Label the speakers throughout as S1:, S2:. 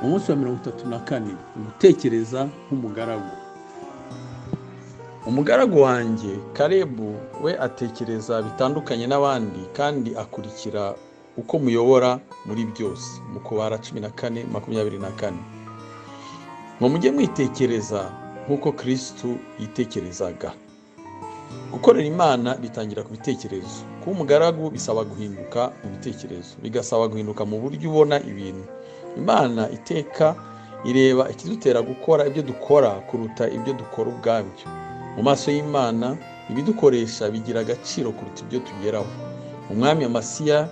S1: Umunsi wa 34, gutekereza nk'umugaragu. Umugaragu wanjye Kalebu we atekereza bitandukanye n'abandi kandi akurikira uko muyobora muri byose. Mu Kubara 14:24. Ngo mujye mwitekereza nk'uko Kristo yitekerezaga. Gukorera Imana bitangira ku bitekerezo. Kuba umugaragu bisaba guhinduka mu bitekerezo, bigasaba guhinduka mu buryo ubona ibintu. Imana iteka ireba ikidutera gukora ibyo dukora kuruta ibyo dukora ubwabyo. Mu maso y'Imana ibidukoresha bigira agaciro kuruta ibyo tugeraho. Umwami Amasiya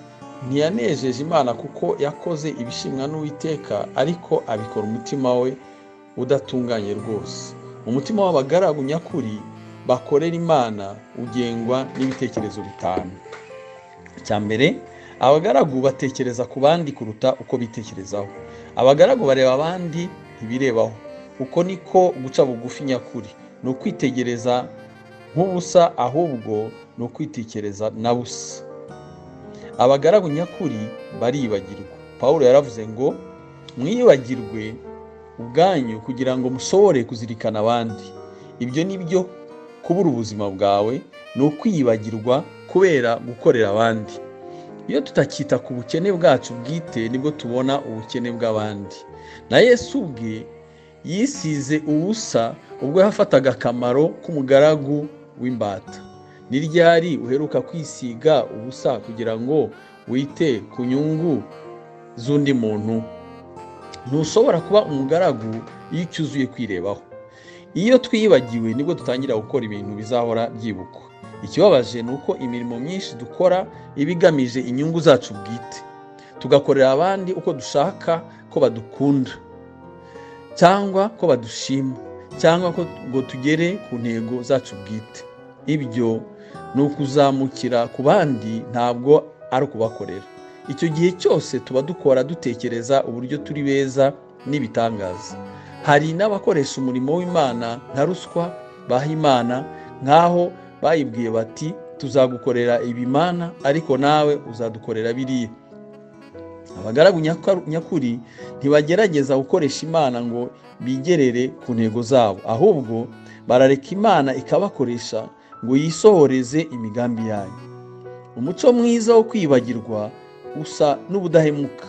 S1: ntiyanejeje Imana kuko yakoze ibishimwa n'Uwiteka, ariko abikora umutima we udatunganye rwose. Umutima w'abagaragu nyakuri bakorera Imana ugengwa n'ibitekerezo bitanu. Icya mbere, abagaragu batekereza ku bandi kuruta uko bitekerezaho. Abagaragu bareba abandi ntibirebaho. Uko niko guca bugufi nyakuri. Ni ukwitegereza nk'ubusa, ahubwo ni ukwitekereza na busa. Abagaragu nyakuri baribagirwa. Pawulo yaravuze ngo mwibagirwe ubwanyu kugira ngo mushobore kuzirikana abandi. Ibyo ni byo kubura ubuzima bwawe, ni ukwiyibagirwa kubera gukorera abandi. Iyo tutakita ku bukene bwacu bwite, nibwo tubona ubukene bw'abandi. Na Yesu ubwe yisize ubusa ubwo yafataga akamaro k'umugaragu w'imbata. Ni ryari uheruka kwisiga ubusa kugira ngo wite ku nyungu z'undi muntu? Ntushobora kuba umugaragu iyo ucyuzuye kwirebaho. Iyo twiyibagiwe nibwo dutangira gukora ibintu bizahora byibukwa. Ikibabaje ni uko imirimo myinshi dukora iba igamije inyungu zacu bwite, tugakorera abandi uko dushaka ko badukunda cyangwa ko badushima, cyangwa ko ngo tugere ku ntego zacu bwite. Ibyo ni ukuzamukira ku bandi, ntabwo ari ukubakorera. Icyo gihe cyose tuba dukora dutekereza uburyo turi beza n'ibitangaza. Hari n'abakoresha umurimo w'Imana nka ruswa baha Imana, nk'aho bayibwiye bati tuzagukorera ibimana ariko nawe uzadukorera biriya. Abagaragu nyakuri ntibagerageza gukoresha Imana ngo bigerere ku ntego zabo, ahubwo barareka Imana ikabakoresha ngo yisohoreze imigambi yayo. Umuco mwiza wo kwibagirwa usa n'ubudahemuka,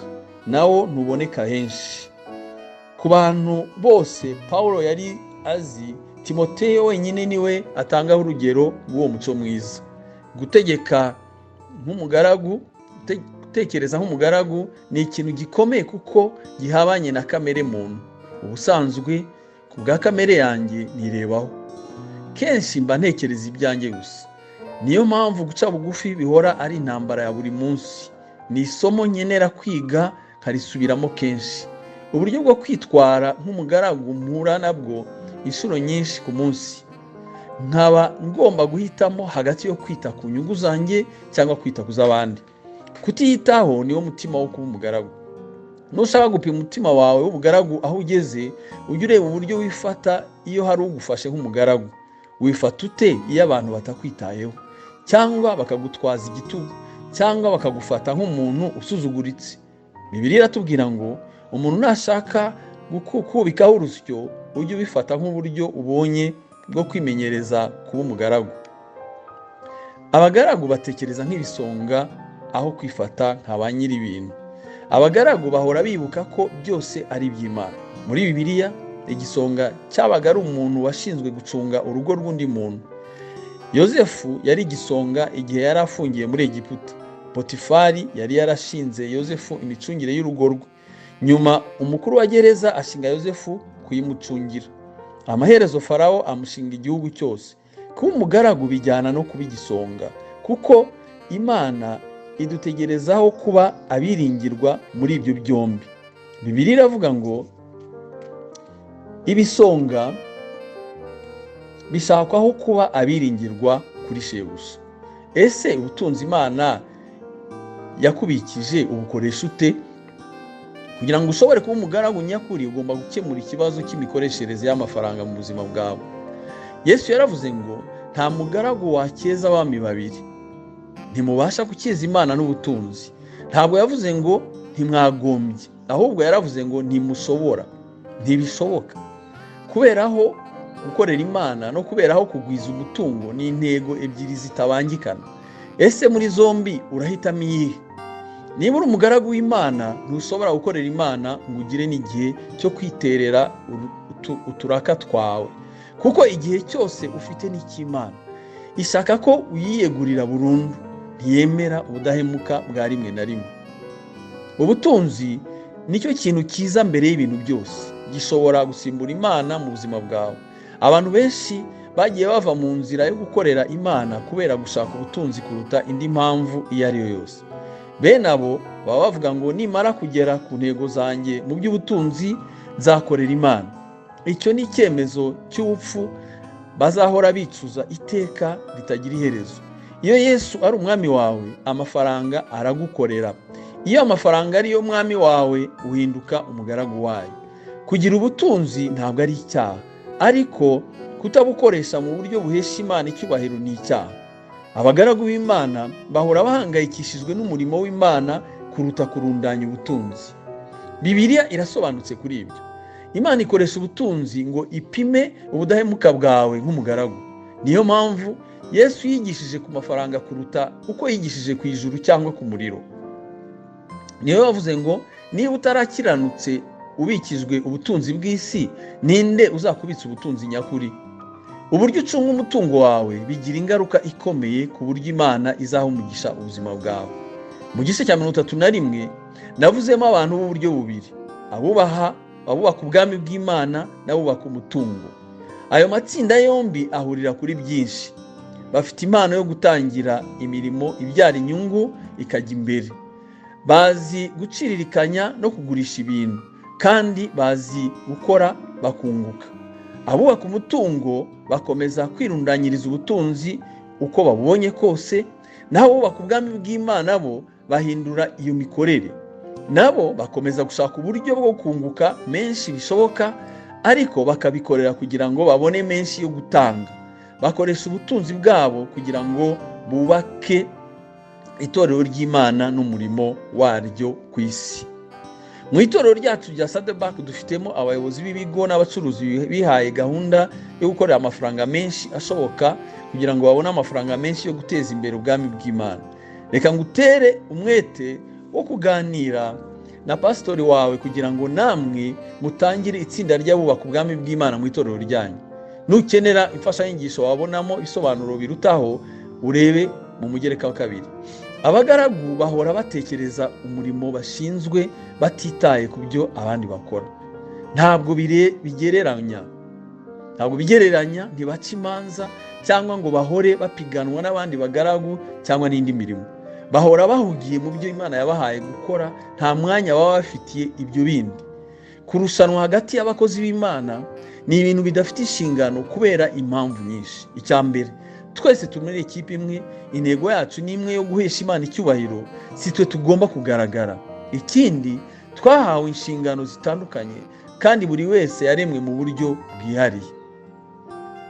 S1: nawo ntuboneka henshi. Ku bantu bose Pawulo yari azi, Timoteyo wenyine niwe atangaho urugero rw'uwo muco mwiza. Gutegeka nk'umugaragu, gutekereza nk'umugaragu ni ikintu gikomeye kuko gihabanye na kamere muntu. Ubusanzwe ku bwa kamere yanjye nirebaho. Kenshi mba ntekereza ibyanjye gusa. Niyo mpamvu guca bugufi bihora ari intambara ya buri munsi. Ni isomo nkenera kwiga nkarisubiramo kenshi. Uburyo bwo kwitwara nk'umugaragu mpura nabwo inshuro nyinshi ku munsi. Nkaba ngomba guhitamo hagati yo kwita ku nyungu zanjye cyangwa kwita ku z'abandi. Kutiyitaho niwo mutima wo kuba umugaragu. Nushaka gupima umutima wawe w'ubugaragu aho ugeze, ujye ureba uburyo wifata iyo hari ugufashe nk'umugaragu. Wifata ute iyo abantu batakwitayeho, cyangwa bakagutwaza igitugu, cyangwa bakagufata nk'umuntu usuzuguritse? Bibiliya iratubwira ngo umuntu nashaka kubikaho urusyo, ujye ubifata nk'uburyo ubonye bwo kwimenyereza kuba umugaragu. Abagaragu batekereza nk'ibisonga aho kwifata nka ba nyir'ibintu. Abagaragu bahora bibuka ko byose ari iby'Imana. Muri Bibiliya igisonga cyabaga ari umuntu washinzwe gucunga urugo rw'undi muntu. Yozefu yari igisonga igihe yari afungiye muri Egiputa. Potifari yari yarashinze Yozefu imicungire y'urugo rwe. Nyuma umukuru wa gereza ashinga Yozefu kuyimucungira. Amaherezo Farawo amushinga igihugu cyose. Kuba umugaragu bijyana no kuba igisonga, kuko Imana idutegerezaho kuba abiringirwa muri ibyo byombi. Bibiliya iravuga ngo ibisonga bishakwaho kuba abiringirwa kuri shebuja. Ese ubutunzi Imana yakubikije ubukoresha ute? Kugira ngo ushobore kuba umugaragu nyakuri, ugomba gukemura ikibazo cy'imikoreshereze y'amafaranga mu buzima bwawe. Yesu yaravuze ngo nta mugaragu wakeza abami babiri. Ntimubasha gukiza Imana n'ubutunzi. Ntabwo yavuze ngo ntimwagombye, Ahubwo yaravuze ngo ntimushobora, ntibishoboka. Kuberaho gukorera Imana no kuberaho kugwiza umutungo ni intego ebyiri zitabangikana. Ese muri zombi urahitamo iyihe? Niba uri umugaragu w'Imana, ntushobora gukorera Imana ngo ugire n'igihe cyo kwiterera uturaka twawe, kuko igihe cyose ufite n'icy'Imana. Ishaka ko uyiyegurira burundu, ntiyemera ubudahemuka bwa rimwe na rimwe. Ubutunzi nicyo kintu cyiza mbere y'ibintu byose, gishobora gusimbura Imana mu buzima bwawe. Abantu benshi bagiye bava mu nzira yo gukorera Imana kubera gushaka ubutunzi kuruta indi mpamvu iyo ari yo yose. Bene abo baba bavuga ngo nimara kugera ku ntego zanjye mu by'ubutunzi nzakorera Imana. Icyo ni icyemezo cy'ubupfu bazahora bicuza iteka ritagira iherezo. Iyo Yesu ari umwami wawe, amafaranga aragukorera. Iyo amafaranga ariyo mwami wawe, uhinduka umugaragu wayo. Kugira ubutunzi ntabwo ari icyaha, ariko kutabukoresha mu buryo buhesha Imana icyubahiro ni icyaha. Abagaragu b'Imana bahora bahangayikishijwe n'umurimo w'Imana kuruta kurundanya ubutunzi. Bibiliya irasobanutse kuri ibyo. Imana ikoresha ubutunzi ngo ipime ubudahemuka bwawe nk'umugaragu. Niyo mpamvu Yesu yigishije ku mafaranga kuruta uko yigishije ku ijuru cyangwa ku muriro. Niyo bavuze ngo niba utarakiranutse ubikijwe ubutunzi bw'isi, ninde uzakubitsa ubutunzi nyakuri? Uburyo ucunga umutungo wawe bigira ingaruka ikomeye ku buryo Imana izaha umugisha ubuzima bwawe. Mu gice cya 31 navuzemo abantu b'uburyo bubiri, abubaka ubwami bw'Imana n'abubaka umutungo. Ayo matsinda yombi ahurira kuri byinshi. Bafite impano yo gutangira imirimo ibyara inyungu ikajya imbere. Bazi guciririkanya no kugurisha ibintu, kandi bazi gukora bakunguka. Abubaka umutungo bakomeza kwirundanyiriza ubutunzi uko babonye kose, naho abubaka ubwami bw'Imana bo bahindura iyo mikorere. Nabo bakomeza gushaka uburyo bwo kunguka menshi bishoboka, ariko bakabikorera kugira ngo babone menshi yo gutanga. Bakoresha ubutunzi bwabo kugira ngo bubake itorero ry'Imana n'umurimo waryo ku isi. Mu itorero ryacu rya Saddleback dufitemo abayobozi b'ibigo n'abacuruzi bihaye gahunda yo gukorera amafaranga menshi ashoboka kugira ngo babone amafaranga menshi yo guteza imbere ubwami bw'Imana. Reka ngutere umwete wo kuganira na pasitori wawe kugira ngo namwe mutangire itsinda ry'abubaka ubwami bw'Imana mu itorero ryanyu. Nukenera imfashanyigisho wabonamo ibisobanuro birutaho, urebe mu mugereka wa 2. Abagaragu bahora batekereza umurimo bashinzwe batitaye ku byo abandi bakora. Ntabwo bigereranya, ntibaca imanza cyangwa ngo bahore bapiganwa n'abandi bagaragu cyangwa n'indi mirimo. Bahora bahugiye mu byo Imana yabahaye gukora, nta mwanya baba bafitiye ibyo bindi. Kurushanwa hagati y'abakozi b'Imana ni ibintu bidafite inshingano kubera impamvu nyinshi. Icya mbere, twese turi muri ikipe imwe, intego yacu ni imwe yo guhesha Imana icyubahiro, si twe tugomba kugaragara. Ikindi, twahawe inshingano zitandukanye kandi buri wese yaremwe mu buryo bwihariye.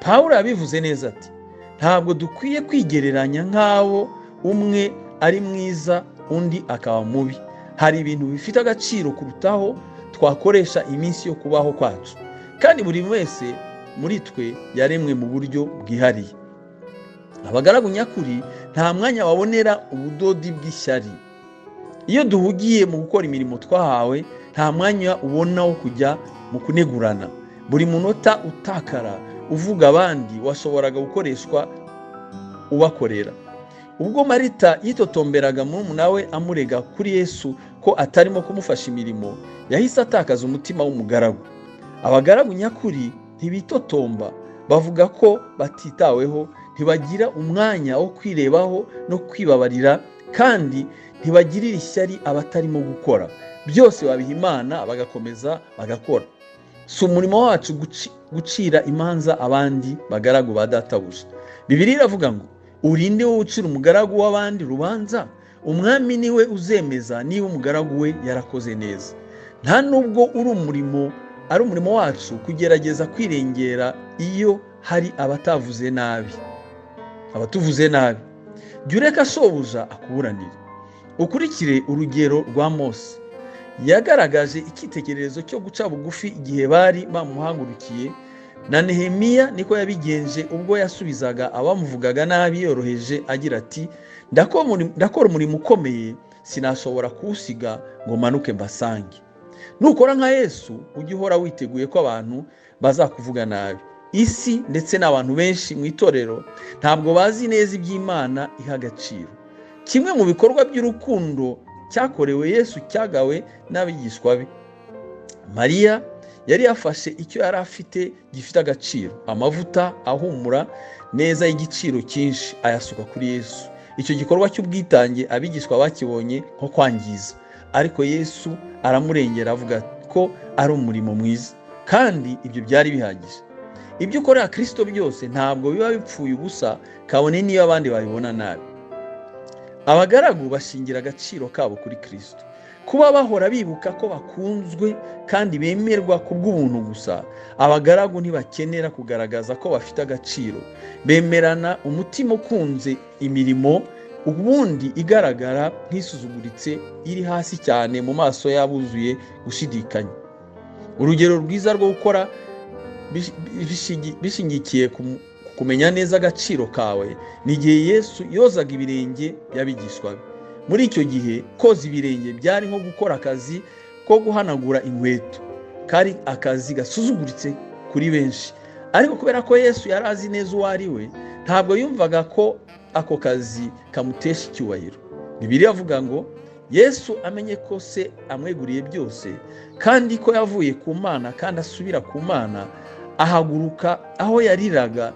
S1: Pawulo yabivuze neza ati ntabwo dukwiye kwigereranya nk'aho umwe ari mwiza undi akaba mubi. Hari ibintu bifite agaciro kurutaho twakoresha iminsi yo kubaho kwacu, kandi buri wese muri twe yaremwe mu buryo bwihariye. Abagaragu nyakuri nta mwanya babonera ubudodi bw'ishyari. Iyo duhugiye mu gukora imirimo twahawe, nta mwanya ubona wo kujya mu kunegurana. Buri munota utakara uvuga abandi washoboraga gukoreshwa ubakorera. Ubwo Marita yitotomberaga murumuna we amurega kuri Yesu ko atarimo kumufasha imirimo, yahise atakaza umutima w'umugaragu. Abagaragu nyakuri ntibitotomba, bavuga ko batitaweho, ntibagira umwanya wo kwirebaho no kwibabarira, kandi ntibagirira ishyari abatarimo gukora. Byose babiha Imana bagakomeza bagakora. Si umurimo wacu gucira imanza abandi bagaragu ba databuja. Bibiliya iravuga ngo urinde wowe ucira umugaragu w'abandi rubanza, umwami niwe uzemeza niba umugaragu we yarakoze neza. Nta nubwo ari umurimo wacu kugerageza kwirengera iyo hari abatavuze nabi, abatuvuze nabi. Jya ureka shobuja akuburanire. Ukurikire urugero rwa Mose. Yagaragaje icyitegererezo cyo guca bugufi igihe bari bamuhagurukiye, na Nehemiya niko yabigenje ubwo yasubizaga abamuvugaga nabi yoroheje agira ati: "Ndakora umurimo ukomeye, sinashobora kuwusiga ngo manuke mbasange." Nukora nka Yesu, ujye uhora witeguye ko abantu bazakuvuga nabi. Isi ndetse n'abantu benshi mu itorero ntabwo bazi neza iby'Imana iha agaciro. Kimwe mu bikorwa by'urukundo cyakorewe Yesu cyagawe n'abigishwa be. Mariya yari yafashe icyo yari afite gifite agaciro, amavuta ahumura neza y'igiciro cyinshi, ayasuka kuri Yesu. Icyo gikorwa cy'ubwitange abigishwa bakibonye nko kwangiza, ariko Yesu aramurengera avuga ko ari umurimo mwiza, kandi ibyo byari bihagije. Ibyo ukorera Kirisito byose ntabwo biba bipfuye ubusa, kabone niyo abandi babibona nabi. Abagaragu bashingira agaciro kabo kuri Kirisito. Kuba bahora bibuka ko bakunzwe kandi bemerwa ku bw'ubuntu gusa, abagaragu ntibakenera kugaragaza ko bafite agaciro. Bemerana umutima ukunze imirimo ubundi igaragara nk'isuzuguritse, iri hasi cyane mu maso y'abuzuye gushidikanya. Urugero rwiza rwo gukora bishingikiye ku kumenya neza agaciro kawe ni igihe Yesu yozaga ibirenge by'abigishwa be. Muri icyo gihe, koza ibirenge byari nko gukora akazi ko guhanagura inkweto. Kari akazi gasuzuguritse kuri benshi, ariko kubera ko Yesu yari azi neza uwo ari we, ntabwo yumvaga ko ako kazi kamutesha icyubahiro. Bibiliya avuga ngo: "Yesu amenye ko Se amweguriye byose, kandi ko yavuye ku Mana kandi asubira ku Mana, ahaguruka aho yariraga,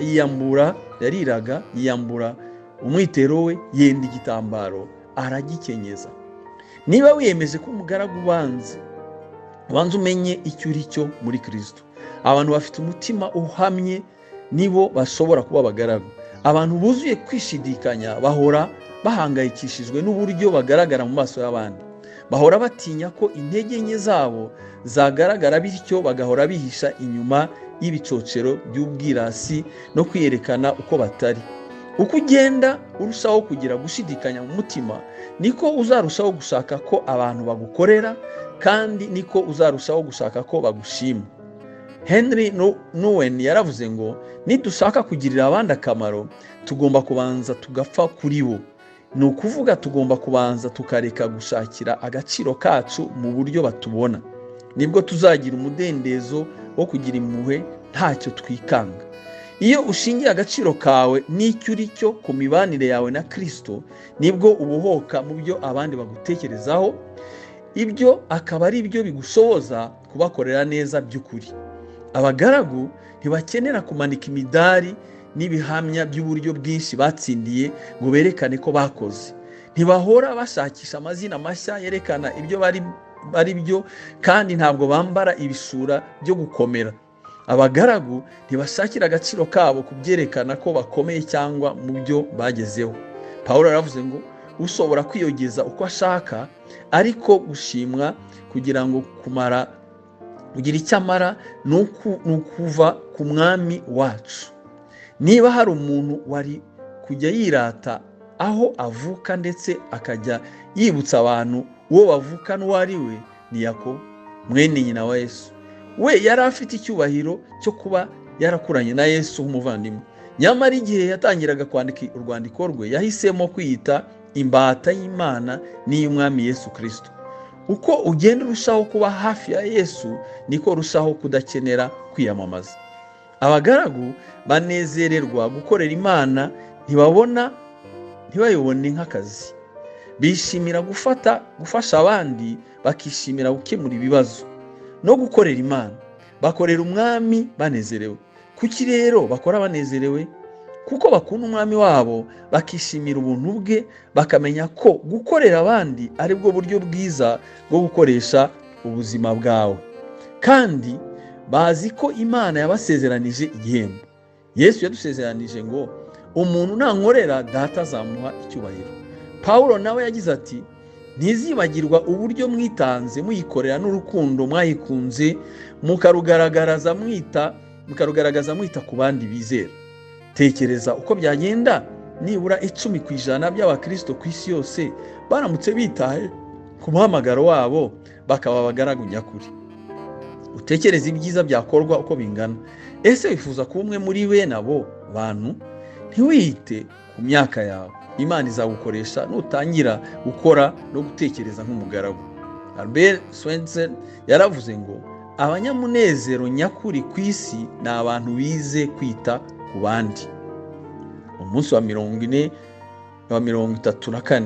S1: yiyambura, yariraga, yiyambura umwitero we, yenda igitambaro aragikenyeza." Niba wiyemeje ko umugaragu, ubanze ubanze umenye icyo uri cyo muri Kirisito. Abantu bafite umutima uhamye nibo bashobora kuba abagaragu. Abantu buzuye kwishidikanya bahora bahangayikishijwe n'uburyo bagaragara mu maso y'abandi. Bahora batinya ko intege nke zabo zagaragara, bityo bagahora bihisha inyuma y'ibicocero by'ubwirasi no kwiyerekana uko batari. Uko ugenda urushaho kugira gushidikanya mu mutima, niko uzarushaho gushaka ko abantu bagukorera, kandi niko uzarushaho gushaka ko bagushima. Henry Nouwen yaravuze ngo: "Nidushaka kugirira abandi akamaro, tugomba kubanza tugapfa kuri bo." Ni ukuvuga, tugomba kubanza tukareka gushakira agaciro kacu mu buryo batubona. Nibwo tuzagira umudendezo wo kugira impuhwe ntacyo twikanga. Iyo ushingiye agaciro kawe n'icyo uri cyo ku mibanire yawe na Kirisito, nibwo ubohoka mu byo abandi bagutekerezaho, ibyo akaba ari byo bigushoboza kubakorera neza by'ukuri. Abagaragu ntibakenera kumanika imidari n'ibihamya by'uburyo bwinshi batsindiye ngo berekane ko bakoze. Ntibahora bashakisha amazina mashya yerekana ibyo bari byo, kandi ntabwo bambara ibishura byo gukomera. Abagaragu ntibashakira agaciro kabo ku byerekana ko bakomeye cyangwa mu byo bagezeho. Paul aravuze ngo: "Ushobora kwiyogeza uko ashaka, ariko gushimwa kugira ngo kumara kugira icyo amara ni ukuva ku Mwami wacu." Niba hari umuntu wari kujya yirata aho avuka, ndetse akajya yibutsa abantu uwo bavuka n'uwo ari we, ni Yakobo mwene nyina wa Yesu. We yari afite icyubahiro cyo kuba yarakuranye na Yesu nk'umuvandimwe. Nyamara igihe yatangiraga kwandika urwandiko rwe, yahisemo kwiyita imbata y'Imana n'iy'Umwami Yesu Kirisito. Uko ugenda urushaho kuba hafi ya Yesu, niko urushaho kudakenera kwiyamamaza. Abagaragu banezererwa gukorera Imana, ntibabona, ntibayibone nk'akazi. Bishimira gufata, gufasha abandi, bakishimira gukemura ibibazo no gukorera Imana. Bakorera Umwami banezerewe. Kuki rero bakora banezerewe? Kuko bakunda Umwami wabo, bakishimira ubuntu bwe, bakamenya ko gukorera abandi ari bwo buryo bwiza bwo gukoresha ubuzima bwawe, kandi bazi ko Imana yabasezeranije igihembo. Yesu yadusezeranije ngo: "Umuntu nankorera, Data azamuha icyubahiro." Paul nawe yagize ati: "Ntizibagirwa uburyo mwitanze muyikorera n'urukundo mwayikunze, mukarugaragaza mwita ku bandi bizera." Tekereza uko byagenda nibura 10% by'abakirisito ku isi yose baramutse bitaye ku muhamagaro wabo bakaba abagaragu nyakuri? Utekereze ibyiza byakorwa uko bingana. Ese wifuza kuba umwe muri bene abo bantu? Ntiwite ku myaka yawe. Imana izagukoresha nutangira gukora no gutekereza nk'umugaragu. Albert Schweitzer yaravuze ngo abanyamunezero nyakuri ku isi ni abantu bize kwita ku bandi. Umunsi wa 40 wa 34,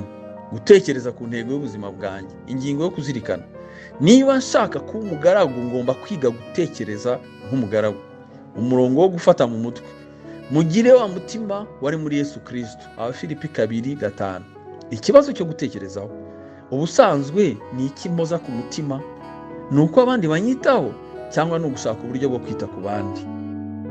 S1: gutekereza ku ntego y'ubuzima bwanjye. Ingingo yo kuzirikana: niba nshaka kuba umugaragu, ngomba kwiga gutekereza nk'umugaragu. Umurongo wo gufata mu mutwe: mugire wa mutima wari muri Yesu Kristo, Abafilipi 2:5. Ikibazo cyo gutekerezaho: ubusanzwe ni iki mpoza ku mutima? Ni uko abandi banyitaho cyangwa ni ugushaka uburyo bwo kwita ku bandi?